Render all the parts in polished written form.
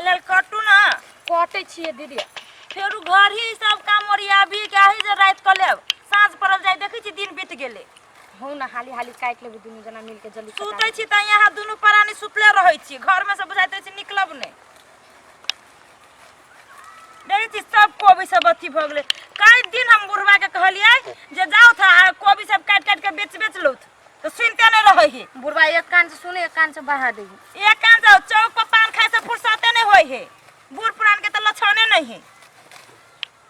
हाल कटू ना। कटै छियै दीदी। फेरू घर ही सब काम ओरियाबी के आही जे राति कऽ लेब, साँझ पड़ल जाय, देखै छी दिन बीत गेलै। हूँ ना, हाली हाली काटि लेबै दुनू जना मिलके जल्दी कटा सुतै छी तऽ यहाँ दुनू प्राणी सुतले रहै छी, घरमे से बुझाइत रहै छै निकलब नहि। देखै छी सब कोबी सब अथी भऽ गेलै। कई दिन हम बुढ़वा के कहलियै जे जाउ था आ कोबी सब काटि काटि के बेच बेच लौथ, तऽ सुनिते नहि रहै है। बुढ़वा एक कान से सुने, एक कान से बहा दै। एक कान से चौक पर पान खाय से फुर्सते नहि होइ है। बूढ़ पुरान के तऽ लक्षणे नहि है।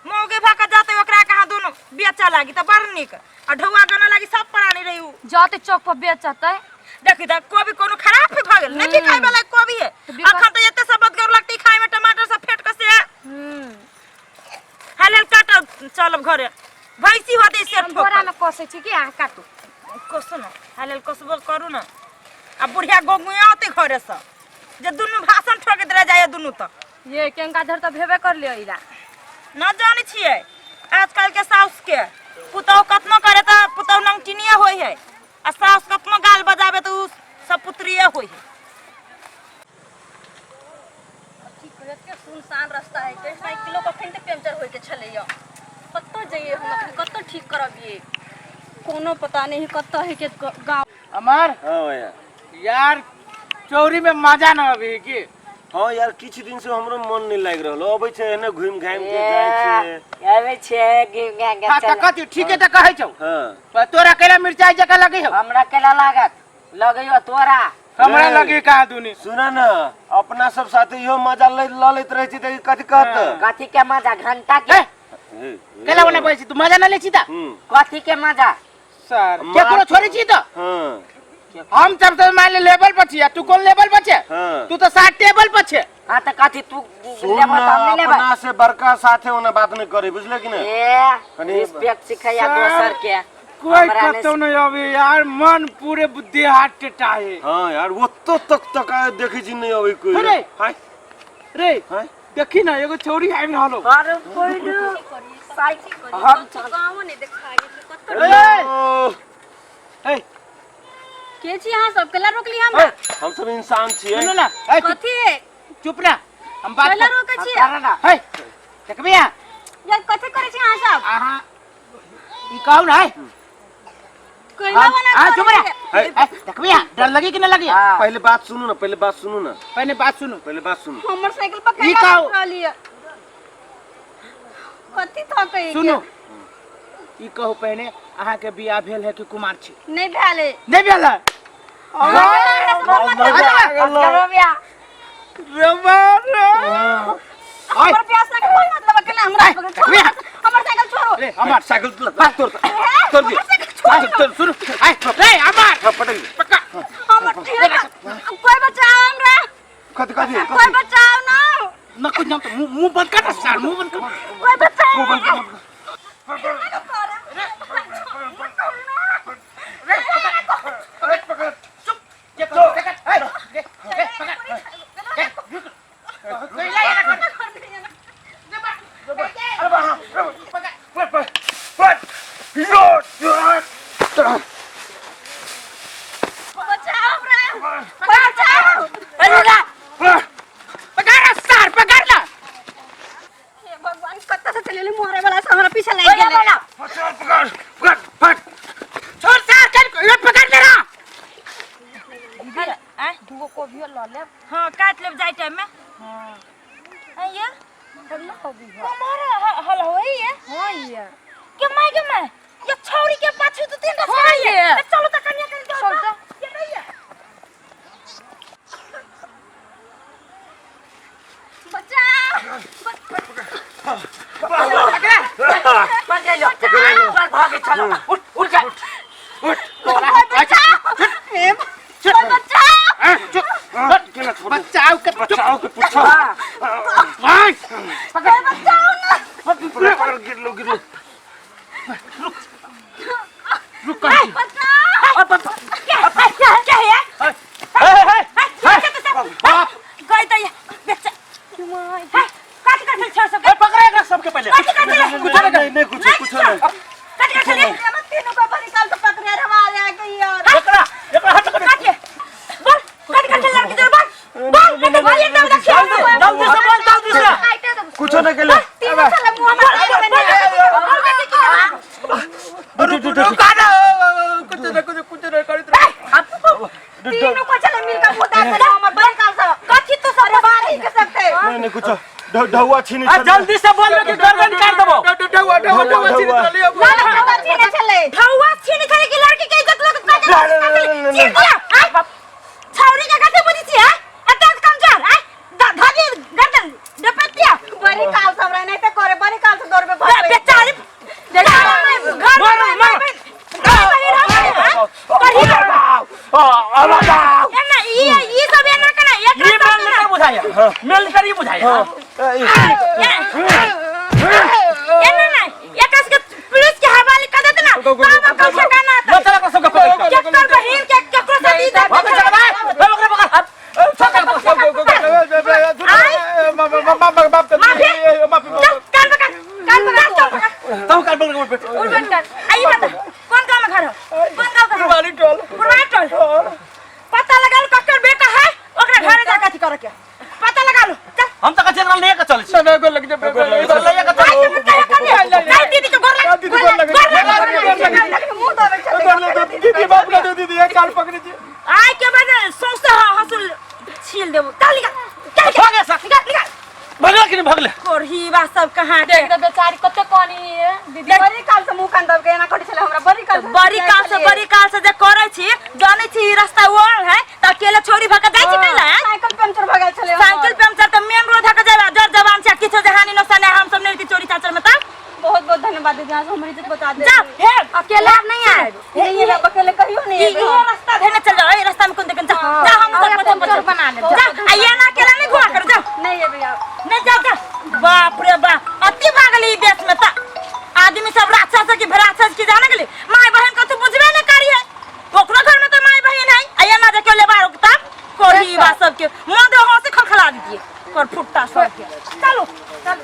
मौगी भऽ के जतै ओकरा कहाँ दुनू बेचऽ लागी तऽ बड़ नीक आ ढौआ गनऽ लागी सब प्राणी रही उ। जते चौक पर बेचतै। देखी तऽ कोबी कोनो खराब भी भऽ गेल नहि, बिकाय वाला कोबी है। तऽ बिका- अखन तऽ एते सब बदगर लगतै खाय में, टमाटर सब फेट के से। हाल हाल काट, चलब घरे, भैंसी होतै से। हम बोरा में कसै छी कि अहाँ काटू? कसू ने, हाल हाल कसबो करू ने। आ बुढ़िया गोंगुआ होतै घरे से जे दुनू भाषण ठोकैत रह जाइए दुनू। तऽ ये केंका धर तऽ भेबे कर लियो इरा। न जानै छियै आजकल के साउस के पुतहु कतनो करे तऽ पुतहु नंगटिनिये होइ है, आ साउस कतनो गाल बजाबे तऽ उ सब पुत्रिये होइ है। की कहियो, एते सुनसान रास्ता है के साइकिलो कखन तक पंचर होय के छलैया। कतऽ जइए हम अखन, कतऽ ठीक करबियै, कोनो पता नहीं कतऽ है के गाँव। अमर। हाँ भैया। यार चोरी में मजा न अभी की? हाँ यार, किछु दिन से हमरो मन नहीं लागि रहल, अबै छै एने घुमि घामि के जाइ छै। अबै छै घुमि घामि के। हाँ तऽ चल। कथी ठीके तऽ कहै छौ। हाँ। पर तोरा केला मिरचाई जकाँ लगै हौ? हमरा केला लागत लगैयो तोरा? हमरा रे। लगे कहाँ दुनी। सुन न, अपना सब साथे इहो मजा ले लऽ लैत रहै छी तऽ ई कथी कहत? कथी के मजा घंटा के? ए, केला बना बोलै छी तू, मजा न लै छी तऽ? कथी के मजा? सर केकरो छोड़ै छी तऽ? हाँ। हम सब तऽ मान ले लेवल पर छी आ तू कोन लेवल पर छे? हाँ। तू तऽ सात टेबल पर छे। हाँ तऽ कथी तू सुन लेबह न, तऽ हम नहि लेबै? अपना से बड़का साथे ओना बात नहीं करे, बुझले कि नहीं? ए कनी- रिस्पेक्ट सिखैया सर, दोसर के। कोई हमरा नहि कतौ नहीं अबे यार, मन पूरे बुद्धि हाथ टेटा है। हाँ यार, ओतो तक तक आए देखै छी नहीं अबै कोई। अरे। हाय। रे। हाय। देखी ना, एगो छौरी आबि रहल हो। अरे पहिलू साइकिल हम गाँवो नहीं देखा कतऽ। ए, ओ, ए, के छी अहाँ सब, केला रोकली हमरा? हम सब इंसान छियै। सुनू ना, ए, चुप, कथी? चुप ना, हम बात केला कर- रोकै छी? कर ना। हे, देखबी अहाँ? यार कथी करै छी अहाँ सब? अहाँ ई कहू ना, हे। कैला हम- वाला हाँ, चुप करै रह। छी? ए, देखबी अहाँ, डर लगी कि ना लगी? हाँ। पहले बात सुनू ना, पहले बात सुनू ना। पहले बात सुनू। पहले बात सुनू। हमर साइकिल पर ई कैला कहू। रोक रहली है? कथी थकै के? सुनू, ई कहू पहले, अहाँ के बियाह भेल है कि कुमार छी? नहीं भेल है। नहीं भेल है? करो बियाह। आय, हमर प्यास के कोई मतलब है केला हमरा आय, पकड़- देखबी अहाँ? हमर साइकिल छोड़ो। रे, हमर साइकिल तोड़, तोड़ दे। हमर साइकिल छोड़ो। तोड़, सुनू, आय, रे, हमर हाँ, पटक दे। पक्का। हमर कोई बचाओ हमरा। कथी कथी? कोई बचाओ ना। न कुछ न, मुंह मुंह बंद कर ना सार, मुंह बंद कर। कोई बचाओ। मुंह बंद कर, मुंह बंद कर। चुप, ये पकड़, ए, ए, ए, पकड़, ए, रुक, कैला ये ना कर। पट पट पट यो बचाओ हमरा, कोई बचाओ। अरे ना। पकड़ ना सार, पकड़ ना। हे भगवान, कत्ता से चलेले मोरे वाला से हमरा पीछे लागि गेलै। बोला। पकड़ पकड़ पकड़ पकड़। छोड़ सार, कर, ये पकड़ ले ना। आँय? दूगो कोबियो लऽ लेब। हाँ, काटि लेब जाय टाइम में। हाँ ये ना कोबी है। कमर हल होई ये। हाँ ये। के my, के my, ये छौरी के पाछू दू तीन टा हाँ छौरी ये। ये। चलो त कनिया कनि चल त। ये नहीं ये। बचाओ। पकड़ लो, चल भागे, चलो उठ उठ जा उठ। कोई बचाओ, हे कोई बचाओ। ए, चुप, बचाओ के, चुप। बचाओ के पूछो। हाँ। आय, पकड़। कोई बचाओ ना। पकड़ पकड़, गिर लो, गिर लो। रुक कर। बचाओ। क्या क्या क्या है ये? हे, हे, हे, बाप। गई त ये बेचा। हे, काट काट छोड़ सब। ए, पकड़ एकरा सबके पहले। काट काट ले। कुछ नहीं। नहीं नहीं, कुछ कुछ नहीं। काट काट ले। हम तीनों को बड़ी साल से पकड़े रवा आ गई यार। एकरा एकरा हट कर। काट ले। बोल, काट काट लड़की जर, बोल बोल, नहीं तो भाई एकदम देखिए। जल्दी नहीं नहीं कुछ ढौआ छीनी आ जल्दी से बोल कि गर्दन काट देबो। ढौआ ढौआ ढौआ छीनी चली अब। ढौआ छीने छले, ढौआ छीने छले कि लड़की के इज्जत लोग का ना, ना, ना, ना, ना। दिया। छौरी के कथे बुझी छी हां? अत्यंत कमजोर आ धरी गर्दन डपतिया। बड़ी काल से हमरा नहीं ते करे, बड़ी काल से दौड़बे भागबे। बेचारी घर मारो, में मारो। एना ई ई सब एना केना ये एक मेल नहीं बुझाया, मेल कर ही बुझाया। एना ना एकस के पुलिस के हवाले कर देते ना तो हम कम से कम ना लो चला कर सबके पकड़ के। केकर बहिन के केकरो से दी भाग चला भाई, भाग पकड़ पकड़। माफी चल कान पकड़, कान पकड़, चल पकड़। तू काट पकड़ पकड़। उर्बन कर आई बता कौन गांव में घर हो? कौन गांव का? पुरवाली टोल। पुरवाली टोल। पता लगा लो ककर बेटा है, ओकरा घरे जाके अथी करे के पता लगा लो। चल हम तो कच्चे नहीं के चल छी। ना गोल लग जा। नहीं के चल। आई तो कहे कने नहीं दीदी के गोर लग, दीदी गोर लग, गोर लग, गोर लग। मुंह दबे छले। दीदी बाप ना दीदी एक कान पकड़ी छी। आई के बाद सौंसे हंसुल छील देबो। चल निकल, चल निकल। भागे सा। निकल निकल। भगले कि नहीं भगले? कोरहीवा सब कहाँ के देख त बेचारी कते कनी है दीदी। बड़ी काल से मुंह कान दब के एना करै छले हमरा, बड़ी काल से। बड़ी काल से, बड़ी काल से जे करै छी, जानै छी ई रास्ता वो है त अकेले छोरी भक जाइ छी कैला? साइकिल पंचर भ गेल छले। साइकिल पंचर त मेन रोड धक जाबा, जर जवान छै किछो जे हानि नुकसान हम सब नहीं चोरी चाचर में त। बहुत बहुत धन्यवाद दीदी, अहाँ हमर इज्जत बचा दे। जा हे अकेला नहीं आए। नहीं आएब अकेले, कहियो नहीं ई आएब। ई रास्ता धेने चल जाओ, ई रास्ता में कोन देखन जा जा हम सब पछे पछे बना लेब। जा आ ये ना अकेला नहीं घुमा कर जा। नहीं आएब आप। नहीं जा जा। बाप रे बाप अति भागली ई देश में त आदमी सब राक्षस की भराक्षस की जाने गेली। माय बहन कथु बुझबे नहीं करी है, ओकरो घर में तो माय बहन है आ ये ना जे के लेबा रुकता कोढ़ी बा सबके मुंह दे हंसी खलखला दीजिए कर फुट्टा सबके। चलो चलो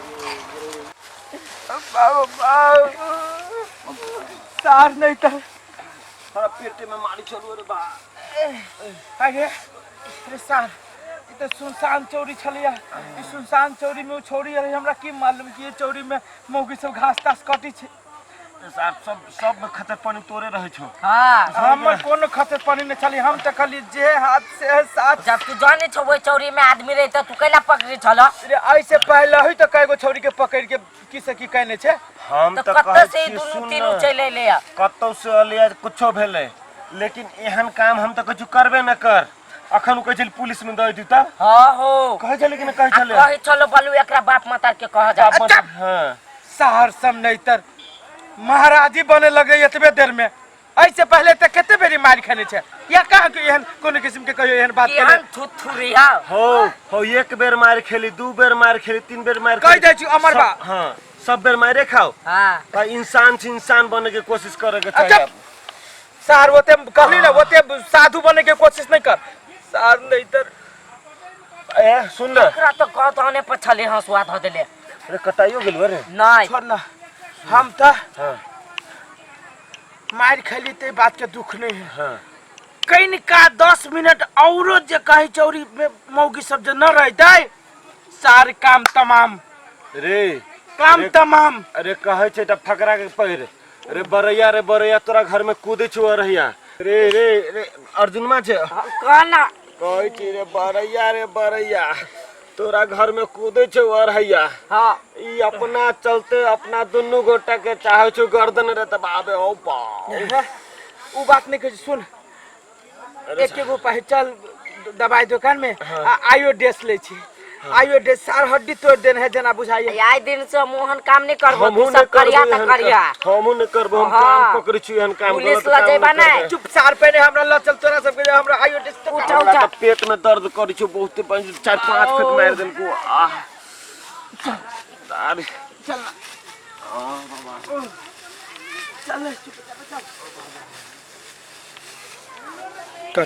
सार नहीं तर थोड़ा पेटे में मारी चलू रे बा। अरे अरे सार ई त सुनसान चौरी छलिया। ई सुनसान चौरी में उ छौरी रहे, हमरा की मालूम कि ये चौरी में मौगी सब घास तास कटी छै। साहब सब सब में खतर पानी तोरे रहे छो। हां हमर कोनो खतर पानी नहीं छली, हम त खाली जे हाथ से साथ। जब तू जाने छो ओइ चौरी में आदमी रहे त तू कैला पकड़ी छल? रे ऐसे पहले ही तो कएगो छौरी के पकड़ के की से की कहने छे। हम त त कत्तो कहै से छी दुनू सुन तीनू न, चलि अइलै या। कतौ से अलिया कुछो भेलै, लेकिन एहन काम हम त कछु करबे न कर। अखन उ कहै छलै पुलिस में दऽ दियौ तब। हां हो कहै छलै कि न कहै आ छलै? कहै छलो बलू एकरा बाप मातार के कह जा। बाप मातार, हां। साहर सब नहीं तर महाराजी बने लगे एतबे देर में। ऐसे पहले त कते बेरी मार खेने छे या कहाँ के एहन कोनो किस्म के कहियो एहन बात केहन थुथुरी हा। हो एक बेर मार खेली, दू बेर मार खेली, तीन बेर मार कह खेली। दै छी अमर बा। हां सब बेर मारे खाओ। हां त इंसान से इंसान बने के कोशिश करे के अच्छा, चाहिए। सार ओते कहली ना ओते साधु बने के कोशिश नहीं कर सार नहीं तर। ए सुन न एकरा त कह तहने पर छले हंसुआ ध देले। अरे कटाइयो गेल रे। नहीं छोड़ ना हम त हां मार खेली ते बात के दुख नहीं है। हां कनिका 10 मिनट औरो जे कही चौरी में मौगी सब जे न रहतै सार काम तमाम रे काम तमाम। अरे कहै छै त फकरा के पहिर रे बरैया रे बरैया तोरा घर में कूदै छौ अरैया रे रे रे अर्जुनमा छै कह ना कहै छी रे बरैया रे बरैया तोरा घर में कूदै छौ अरैया। हां ई अपना चलते अपना दुनू गोटा के चाहे छौ गर्दन रे त बाबे ओ बा। उ बात नहीं कहै सुन एक एगो उपाय चल दवाई दुकान में आयो ड्रेस लै छी। आयो ड्रेस सार हड्डी तोड़ देने है जना बुझाइए। आइ दिन से मोहन काम नहीं करबो, हमहू तू नहीं सब करिया करबो त एहन करिया। हमहू नहीं करबो, हम हाँ। काम पकड़ै छी एहन काम पुलिस गलत ल काम जइबा नहीं नै। करबै। चुप सार पहने हमरा ल चल तोरा सबके जे हमरा आयो ड्रेस तो उठा हमरा उठा त पेट में दर्द करै छौ बहुते, 4-5 फेट मारि देलकौ। आह अरे चल चल चुप चल।